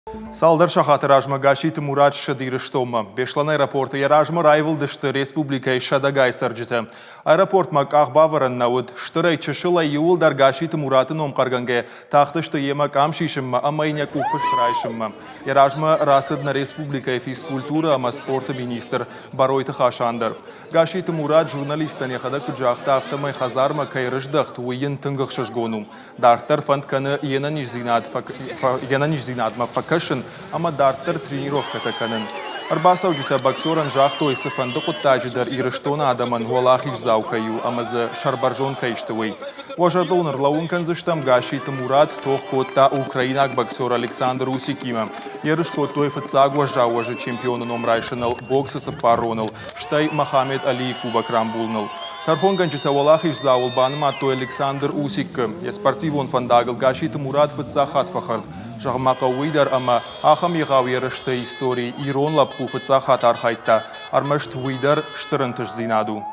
Цалдӕр сахаты размӕ Гасситы Мурат ссыд Ирыстонмӕ. Беслӕны аэропорты йӕ размӕ раивылдысты республикӕйы сӕдӕгай цӕрджытӕ. Аэропортмӕ къахбавӕрӕн нӕ уыд. Стырӕй, чысылӕй иууылдӕр Гасситы Мураты ном хъӕргӕнгӕ тахтысты йемӕ къам сисынмӕ ӕмӕ йын йӕ къухфыст райсынмӕ. Йӕ размӕ рацыд нӕ республикӕйы физкультурӕ ӕмӕ спорты министр Бӕройты Хасан дӕр. Гасситы Мурат журналисттӕн йӕхӕдӕг куыд загъта, афтӕмӕй хӕдзармӕ кӕй рыздӕхт, уый йын тынг ӕхсызгон у. Дарддӕр фӕнд кӕны йе нӕниздзинадмӕ фӕкӕсын ӕмӕ дарддӕр тренировкӕтӕ кӕнын. Ӕрбацӕуджытӕ боксерӕн загътой, цыфӕнды хъуыддаджы дӕр Ирыстоны адӕмӕн уӕлахиздзау кӕй у ӕмӕ дзы сӕрбӕрзонд кӕй сты, уый. Уӕ зӕрдыл ын ӕрлӕууын кӕндзыстӕм, Гасситы Мурат тох кодта украинаг боксер Александр Усикимӕ. Ерыс кодтой фыццаг уӕззау уӕзы чемпионы ном райсыныл боксы цыппарроныл, стӕй Мохаммед Алийы кубок рамбулыныл. Тӕрхонгӕнджытӕ уӕлахиздзауыл банымадтой Александр Усиккы. Йӕ спортивон фӕндагыл Гасситы Мурат фыццаг хатт фӕхӕрд. Зӕгъын ма хъӕуы уый дӕр, ӕмӕ ахӕм егъау ерысты историйы ирон лӕппу фыццаг хатт архайдта. Ӕрмӕст уый дӕр стыр ӕнтыстдзинад у.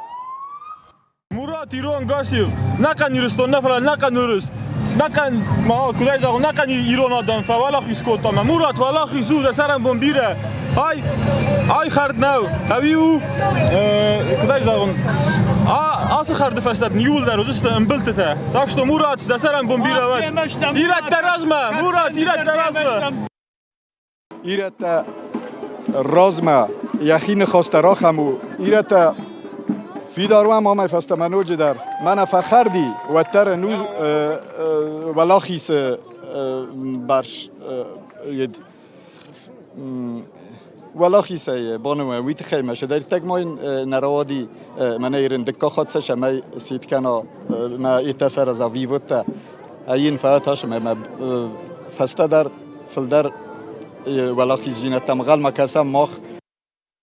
Мурат ирон Гасиев, нӕхъӕн Ирыстон нӕ, фӕлӕ нӕхъӕн Уырыс, нӕхъӕн, ма куыд ӕй зӕгъон, нӕхъӕн ирон адӕм фӕуӕлахиз кодта ӕмӕ Мурат уӕлахиз у, дӕ цӕрӕнбон бирӕ. Ай, ай хӕрд нӕу, ӕви у, куыд ӕй зӕгъон, ацы хӕрды фӕстӕ дын иууылдӕр уыдзысты ӕмбылдтытӕ. Так что, Мурат, дӕ цӕрӕнбон бирӕ уӕд. Ирӕттӕ размӕ! Мурат, ирӕттӕ размӕ! Ирӕттӕ размӕ йӕхи ныхӕстӕ рахӕм у. Ирӕттӕ фидар уӕм амӕй фӕстӕмӕ ноджыдӕр. Мӕнӕ фӕхӕрди, уӕддӕр ын у уӕлахисы барс ед. Уӕлахисӕй банымӕ уый тыххӕй мӕ сӕдӕрттӕг ма йын нӕ рауади мӕнӕ ирын дыккаг хатт сӕ цӕмӕй сит кӕна мӕ итӕ сараза виводтӕ. Ӕйин фӕтас ӕмӕ мӕ фӕстӕдӕр фылдӕр уӕлахиздзинӕдтӕм ӕнхъӕлмӕ кӕсӕм мах.